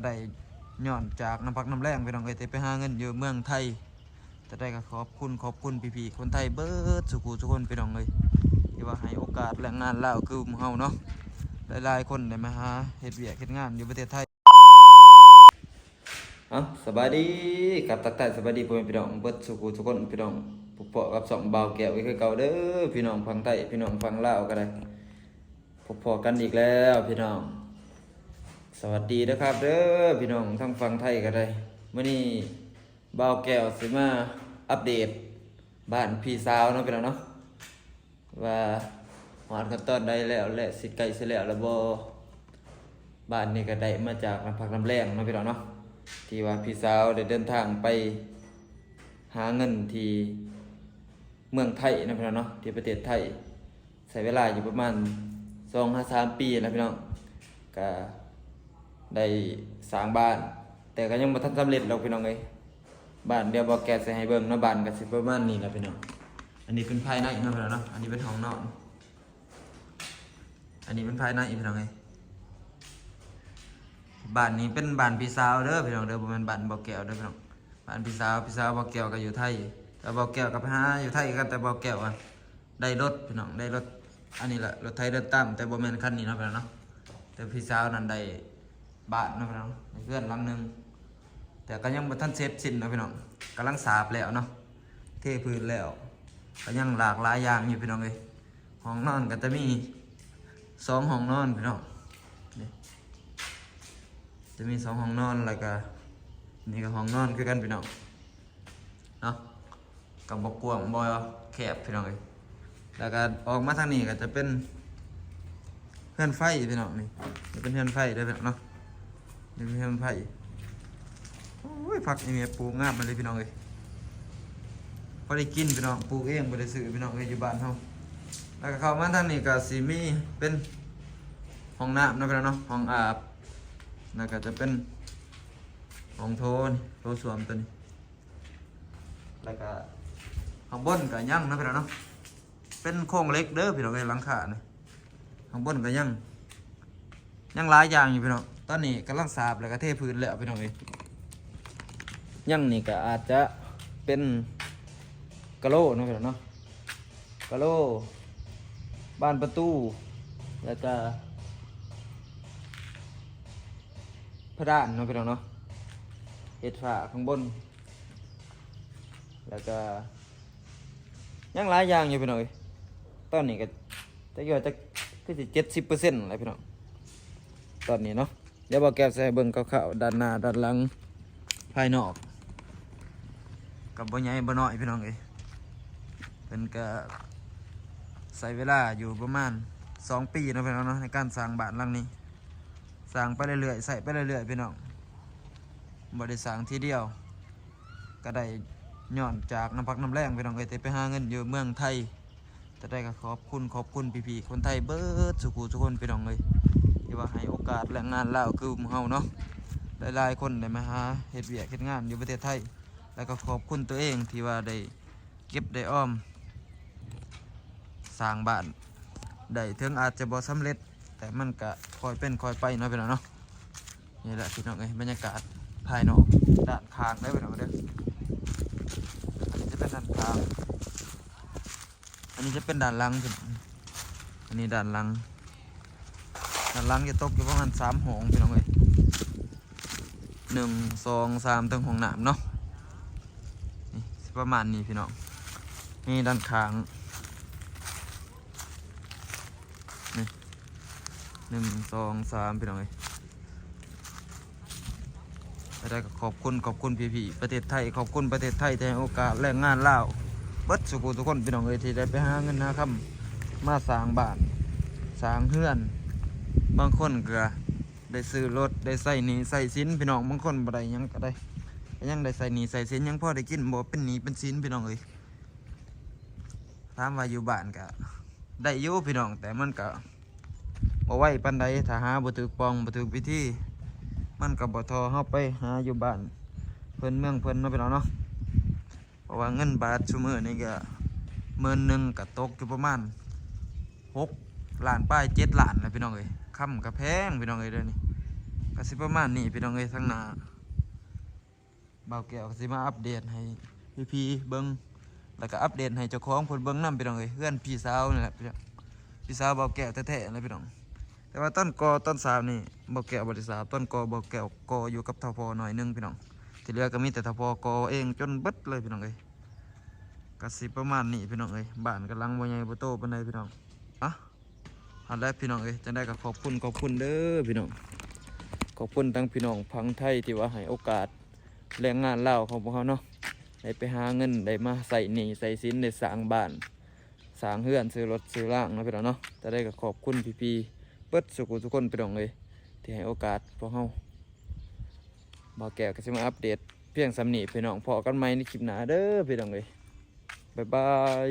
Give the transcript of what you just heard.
ໄດ້ຍ້ອນຈາກນ້ຳພັກນ້ຳແຮງພີ່ນ້ອງເອີຍ ທີ່ໄປຫາເງິນຢູ່ເມືອງໄທ. ຈະໄດ້ກໍຂອບຄຸນ ຂອບຄຸນພີ່ໆຄົນໄທເບິດສູ່ຜູ້ສູ່ຄົນພີ່ນ້ອງເອີຍ ທີ່ວ່າໃຫ້ໂອກາດແຮງງານລາວຄືໝູ່ເຮົາເນາະ ຫຼາຍໆຄົນໄດ້ມາຫາເຮັດວຽກເຮັດງານຢູ່ປະເທດໄທ. ເອົ້າ ສະບາຍດີ ກັບທັກທາຍສະບາຍດີພໍ່ແມ່ພີ່ນ້ອງເບິດສູ່ຜູ້ສູ່ຄົນພີ່ນ້ອງ ພົບພໍ້ກັບຊ່ອງບ່າວແກ້ວອີກຄືເກົ່າເດີ ພີ່ນ້ອງຝັ່ງໄທ ພີ່ນ້ອງຝັ່ງລາວກໍໄດ້ ພົບພໍ້ກັນອີກແລ້ວພີ່ນ້ອງ. ສະຫວັດດີເດີຄັບເດີ ພີ່ນ້ອງທາງຝັ່ງໄທກໍໄດ້. ມື້ນີ້ບ່າວແກ້ວຊິມາອັບເດດບ້ານພີ່ສາວເນາະ ພີ່ນ້ອງເນາະ ວ່າຮອດຂັ້ນຕອນໃດແລ້ວ ແລະ ຊິໃກ້ຊິແລ້ວລະບໍ່. ບ້ານນີ້ກໍໄດ້ມາຈາກນ້ຳພັກນ້ຳແຮງເນາະ ພີ່ນ້ອງເນາະ ທີ່ວ່າພີ່ສາວໄດ້ເດີນທາງໄປຫາເງິນທີ່ເມືອງໄທເນາະ ພີ່ນ້ອງເນາະ ທີ່ປະເທດໄທ. ໃຊ້ເວລາຢູ່ປະມານສອງຫາສາມປີນະພີ່ນ້ອງ ກະໄດ້ສ້າງບ້ານ ແຕ່ກໍຍັງບໍ່ທັນສຳເລັດດອກພີ່ນ້ອງເອີຍ. ບ້ານດຽວບ່າວແກ້ວຊິໃຫ້ເບິ່ງເນາະ ບ້ານກໍຊິປະມານນີ້ລະພີ່ນ້ອງ. ອັນນີ້ເປັນພາຍໃນເນາະພີ່ນ້ອງເນາະ ອັນນີ້ເປັນຫ້ອງນອນ ອັນນີ້ເປັນພາຍໃນພີ່ນ້ອງເອີຍ. ບ້ານນີ້ເປັນບ້ານພີ່ສາວເດີພີ່ນ້ອງເດີ ບໍ່ແມ່ນບ້ານບ່າວແກ້ວເດີພີ່ນ້ອງ ບ້ານພີ່ສາວ. ພີ່ສາວບ່າວແກ້ວກໍຢູ່ໄທ ແຕ່ບ່າວແກ້ວກໍໄປຫາຢູ່ໄທຄືກັນ ແຕ່ບ່າວແກ້ວອະ ໄດ້ລົດພີ່ນ້ອງ ໄດ້ລົດ ອັນນີ້ລະ ລົດໄຖເດີນຕາມ ແຕ່ບໍ່ແມ່ນຄັນນີ້ເນາະພີ່ນ້ອງເນາະ. ແຕ່ພີ່ສາວນັ້ນໄດ້ບ້ານເນາະພີ່ນ້ອງ ໄດ້ເຮືອນຫຼັງໜຶ່ງ ແຕ່ກໍຍັງບໍ່ທັນເສັດສິ້ນເນາະພີ່ນ້ອງ ກຳລັງສາບແລ້ວເນາະ ເທພື້ນແລ້ວ ກໍຍັງຫຼາກຫຼາຍຢ່າງຢູ່ພີ່ນ້ອງເອີຍ. ຫ້ອງນອນກໍຈະມີສອງຫ້ອງນອນພີ່ນ້ອງ ນີ້ ຈະມີສອງຫ້ອງນອນ ແລ້ວກໍນີ້ກໍຫ້ອງນອນຄືກັນພີ່ນ້ອງ ເນາະ ກໍບໍ່ກວ້າງບໍ່ແຄບພີ່ນ້ອງເອີຍ. ແລ້ວກໍອອກມາທາງນີ້ກໍຈະເປັນເຮືອນໄຟພີ່ນ້ອງ ນີ້ຈະເປັນເຮືອນໄຟເດີພີ່ນ້ອງເນາະ ນີ້ເປັນເຮືອນໄຟ. ໂອ້ຍ ຜັກອີເມຍປູກງາມມາເລີຍພີ່ນ້ອງເອີຍ ພໍໄດ້ກິນພີ່ນ້ອງ ປູກເອງ ບໍ່ໄດ້ຊື້ພີ່ນ້ອງເອີຍ ຢູ່ບ້ານເຮົາ. ແລ້ວກໍເຂົ້າມາທາງນີ້ກໍຊິມີເປັນຫ້ອງນ້ຳເນາະພີ່ນ້ອງເນາະ ຫ້ອງອາບ ແລ້ວກໍຈະເປັນຫ້ອງໂຖ ໂຖສ້ວມຕົວນີ້ ແລ້ວກໍຂ້າງບົນກໍຍັງເນາະພີ່ນ້ອງເນາະ ເປັນໂຄງເຫຼັກເດີພີ່ນ້ອງເອີຍ ຫຼັງຄານີ້. ຂ້າງບົນກໍຍັງ ຍັງຫຼາຍຢ່າງຢູ່ພີ່ນ້ອງ ຕອນນີ້ກຳລັງສາບ ແລ້ວກໍເທພື້ນແລ້ວພີ່ນ້ອງເອີຍ. ຍັງນີ້ກໍອາດຈະເປັນກະໂຫຼເນາະພີ່ນ້ອງເນາະ ກະໂຫຼ ບານປະຕູ ແລ້ວກໍ ພະດານເນາະພີ່ນ້ອງເນາະ ເຮັດຝາຂ້າງບົນ ແລ້ວກໍຍັງຫຼາຍຢ່າງຢູ່ພີ່ນ້ອງເອີຍ. ຕອນນີ້ກໍຈັກຢູ່ວ່າຈັກຄືຊິເຈັດສິບເປີເຊັນແລ້ວພີ່ນ້ອງ ຕອນນີ້ເນາະ. ດຽວບ່າວແກ້ວຊິໃຫ້ເບິ່ງຄ່າວໆ ດ້ານໜ້າດ້ານຫຼັງ ພາຍນອກ ກໍບໍ່ໃຫຍ່ບໍ່ນ້ອຍພີ່ນ້ອງເອີຍ. ເພິ່ນກໍໃຊ້ເວລາຢູ່ປະມານສອງປີເນາະພີ່ນ້ອງເນາະ ໃນການສ້າງບ້ານຫຼັງນີ້. ສ້າງໄປເລື້ອຍໆ ໃຊ້ໄປເລື້ອຍໆ ພີ່ນ້ອງ ບໍ່ໄດ້ສ້າງທີດຽວ ກໍໄດ້ຍ້ອນຈາກນ້ຳພັກນ້ຳແຮງ ພີ່ນ້ອງເອີຍ ທີ່ໄປຫາເງິນຢູ່ເມືອງໄທ. ຈະໄດ້ກໍຂອບຄຸນ ຂອບຄຸນພີ່ໆຄົນໄທເບິດສູ່ຜູ້ສູ່ຄົນ ພີ່ນ້ອງເອີຍ ທີ່ວ່າໃຫ້ໂອກາດແຮງງານລາວຄືໝູ່ເຮົາເນາະ. ຫຼາຍໆຄົນໄດ້ມາຫາເຮັດວຽກເຮັດງານຢູ່ປະເທດໄທ ແລ້ວກໍຂອບຄຸນຕົວເອງທີ່ວ່າໄດ້ ເກັບໄດ້ອອມ ສ້າງບ້ານໄດ້ ເຖິງອາດຈະບໍ່ສຳເລັດ ແຕ່ມັນກະຄ່ອຍເປັນຄ່ອຍໄປເນາະ ພີ່ນ້ອງເນາະ. ນີ້ແຫຼະພີ່ນ້ອງເອີຍ ບັນຍາກາດພາຍນອກ ດ້ານຂ້າງເດີພີ່ນ້ອງເດີ. ອັນນີ້ຈະເປັນດ້ານຂ້າງ ອັນນີ້ຈະເປັນດ້ານຫຼັງພີ່ນ້ອງ ອັນນີ້ດ້ານຫຼັງ. ດ້ານຫຼັງຈະຕົກຢູ່ປະມານສາມຫ້ອງ ພີ່ນ້ອງເອີຍ ໜຶ່ງ ສອງ ສາມ ເຖິງຫ້ອງນ້ຳເນາະ. ນີ້ຊິປະມານນີ້ພີ່ນ້ອງ ນີ້ດ້ານຂ້າງ ນີ້ ໜຶ່ງ ສອງ ສາມ ພີ່ນ້ອງເອີຍ. ແລ້ວກໍຂອບຄຸນ ຂອບຄຸນພີ່ໆປະເທດໄທ ຂອບຄຸນປະເທດໄທທີ່ໃຫ້ໂອກາດແຮງງານລາວເບິດສູ່ຜູ້ສູ່ຄົນ ພີ່ນ້ອງເອີຍ ທີ່ໄດ້ໄປຫາເງິນຫາຄຳມາສ້າງບ້ານ ສ້າງເຮືອນ. ບາງຄົນກໍໄດ້ຊື້ລົດ ໄດ້ໃຊ້ໜີ້ໃຊ້ສິນ ພີ່ນ້ອງ ບາງຄົນບໍ່ໄດ້ຫຍັງກໍໄດ້ ກໍຍັງໄດ້ໃຊ້ໜີ້ໃຊ້ສິນ ຍັງພໍໄດ້ກິນ ບໍ່ເປັນໜີ້ເປັນສິນ ພີ່ນ້ອງເອີຍ. ຖາມວ່າຢູ່ບ້ານກະໄດ້ຢູ່ພີ່ນ້ອງ ແຕ່ມັນກະບໍ່ໄວປານໃດ ຖ້າຫາບໍ່ຖືກປ່ອງ ບໍ່ຖືກວິທີ ມັນກະບໍ່ທໍ່ເຮົາໄປຫາຢູ່ບ້ານເພິ່ນເມືອງເພິ່ນເນາະ ພີ່ນ້ອງເນາະ. ເພາະວ່າເງິນບາດຊຸມື້ນີ້ກະ ໝື່ນໜຶ່ງກະຕົກຢູ່ປະມານຫົກລ້ານປາຍ ເຈັດລ້ານແລ້ວ ພີ່ນ້ອງເອີຍ. ຄຳກະແພງ ພີ່ນ້ອງເອີຍ ດຽວນີ້ ຄ ກໍຊິປະມານນີ້ພີ່ນ້ອງເອີຍ ທາງໜ້າ ບ່າວແກ້ວກໍຊິມາອັບເດດໃຫ້ພີ່ໆເບິ່ງ ແລ້ວກໍອັບເດດໃຫ້ເຈົ້າຂອງເພິ່ນເບິ່ງນຳພີ່ນ້ອງເອີຍ ເຮືອນພີ່ສາວນີ້ແຫຼະພີ່ນ້ອງ ພີ່ສາວບ່າວແກ້ວແທ້ໆແຫຼະພີ່ນ້ອງ. ແຕ່ວ່າຕອນກໍ່ຕອນສາບນີ້ບ່າວແກ້ວບໍ່ໄດ້ສາບ ຕອນກໍ່ບ່າວແກ້ວກໍ່ຢູ່ກັບທ້າວພໍໜ້ອຍໜຶ່ງພີ່ນ້ອງ ທີ່ເຫຼືອກໍມີແຕ່ທ້າວພໍກໍ່ເອງຈົນເບິດເລີຍພີ່ນ້ອງເອີຍ. ກໍຊິປະມານນີ້ພີ່ນ້ອງເອີຍ ບ້ານກໍຫຼັງບໍ່ໃຫຍ່ບໍ່ໂຕປານໃດພີ່ນ້ອງ. ອ່ະ ຫັ້ນແຫຼະພີ່ນ້ອງເອີຍ ຈັ່ງໃດກໍຂອບຄຸນ ຂອບຄຸນເດີພີ່ນ້ອງ ຂອບຄຸນທັງພີ່ນ້ອງຝັ່ງໄທທີ່ວ່າໃຫ້ໂອກາດແຮງງານລາວຂອງພວກເຮົາເນາະ ໄດ້ໄປຫາເງິນ ໄດ້ມາໃຊ້ໜີ້ໃຊ້ສິນ ໄດ້ສ້າງບ້ານ ສ້າງເຮືອນ ຊື້ລົດຊື້ລາງເນາະພີ່ນ້ອງເນາະ. ຈັ່ງໃດກໍຂອບຄຸນພີ່ໆເບິດສູ່ຜູ້ສູ່ຄົນພີ່ນ້ອງເອີຍ ທີ່ໃຫ້ໂອກາດພວກເຮົາ. ບ່າວແກ້ວກໍຊິມາອັບເດດພຽງສ່ຳນີ້ພີ່ນ້ອງ ພໍ້ກັນໃໝ່ໃນຄລິບໜ້າເດີພີ່ນ້ອງເອີຍ ບາຍບາຍ.